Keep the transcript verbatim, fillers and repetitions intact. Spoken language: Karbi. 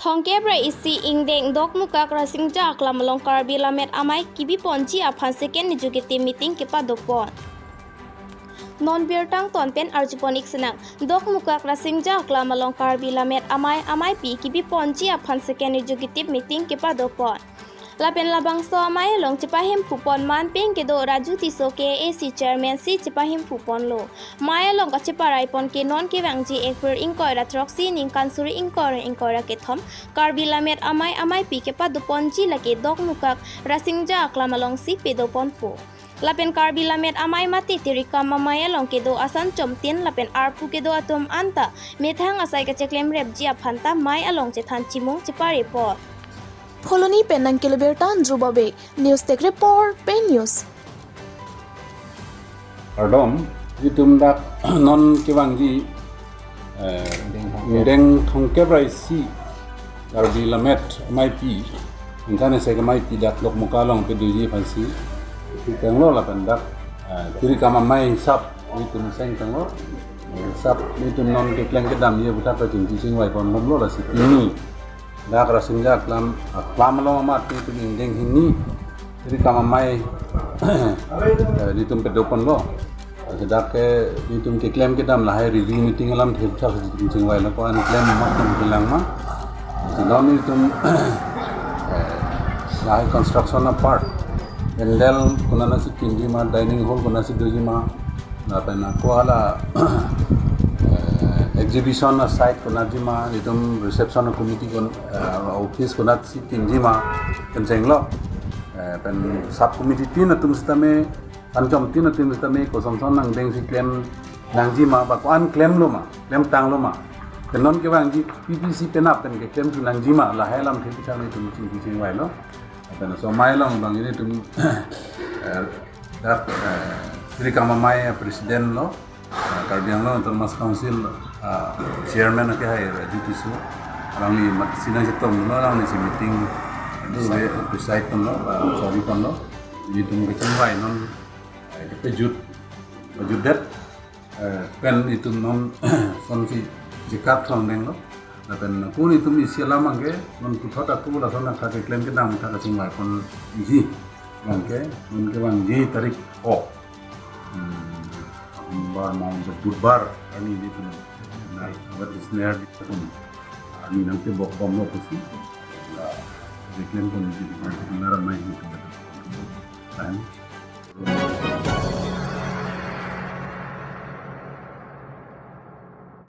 Thomkep ra isi ingdeng Dokmoka Rasingja Aklam along Karbi Lammet Amei kebiponji aphan second executive meeting kepadopon. Non birta angton pen arjupon-ik sinang. Dokmoka Rasingja Aklam along Karbi Lammet Amei, Ameipi kebiponji aphan second executive meeting kepadopon. Lapen labangso amei along chepahemphu pon man pen kedo Raju Tisso K A A C chairman si chepahemphu ponlo. Mei along kacheparaipon ke non kevangji April ingkoi ra throksi ningkan suri ingkoi ra ingkoi ra kethom Karbi Lammet Amei, Ameipi kepadoponji lake Dokmoka Rasingja Aklam alongsi padoponpo. Lapen Karbi Lammet Amei mate Tirikam Amei along kedo Asan Chomtin lapen arpu kedo atum anta methang asai kacheklemrepji aphanta mei along chethan chimung cheparepon. Phuloni pen nangkelo birta Andrew Babe, News Desk Report, Pen News. Kardom, itum dak non kevangji, eh, ingdeng thomkep ra isi Karbi Lammet Ameipi, ingkan ese ke Ameipi dak Dokmoka along padoji aphansi, itum tanglo lapen dak, eh, Tirikam Amei sap, itum seng tanglo, sap itum non keklem kedamji aputhak kachingki chingvai ponbomlo lasi pini dak Rasingja Aklam, Aklam along amat itum ingdeng hini Tirikam Amei, eh, itum padoponlo. Lasi dak ke itum keklem kedam lahai review meeting alamthe aputhak itum chingvailo, ko-an klem ma, ko-an kelang ma. Lasi non itum, eh, lahai construction apart, pandal konatsi kimji ma, dining hall konatsi doji ma, lapen ako hala, eh, exhibition a site konatji ma, itum reception committee kon, eh, office konatsi kimji ma, pen chenglo. Eh, pen sub committee tin atum sitame, Asan Chomtin atum sitame, kosonson angdengsi klem nangji ma, ba ko-an klemlo ma, klemtanglo ma. Pen non kevangji P P C penap pen keklem thu nangji ma, lahai alamthe aputhak itum chingki chingvailo. Pen laso amei along bang ilitum, eh, dak, eh, Tirikam Amei president lo, eh, Karbi Anglong Autonomous Council, eh, chairman akehai Raju Tisso, alangli mat sinang chetonglo, alanglisi meeting do, eh, preside ponlo, eh, sorry ponlo, itum kachingvai non, eh, kepajut, pajutdet, eh, pen itum non sonsi jekat thongdenglo. Lapen kun itum isi alam abangke non puthot ako lason athak keklem kedam athak kachingvai ponji abangke, non kevangji tarik ko, hmm, November ma, Budbar arni itum, na, abat isner itum arni nangkebokbomlo pusi, la, keklem ponji, na ramai itum. Kan?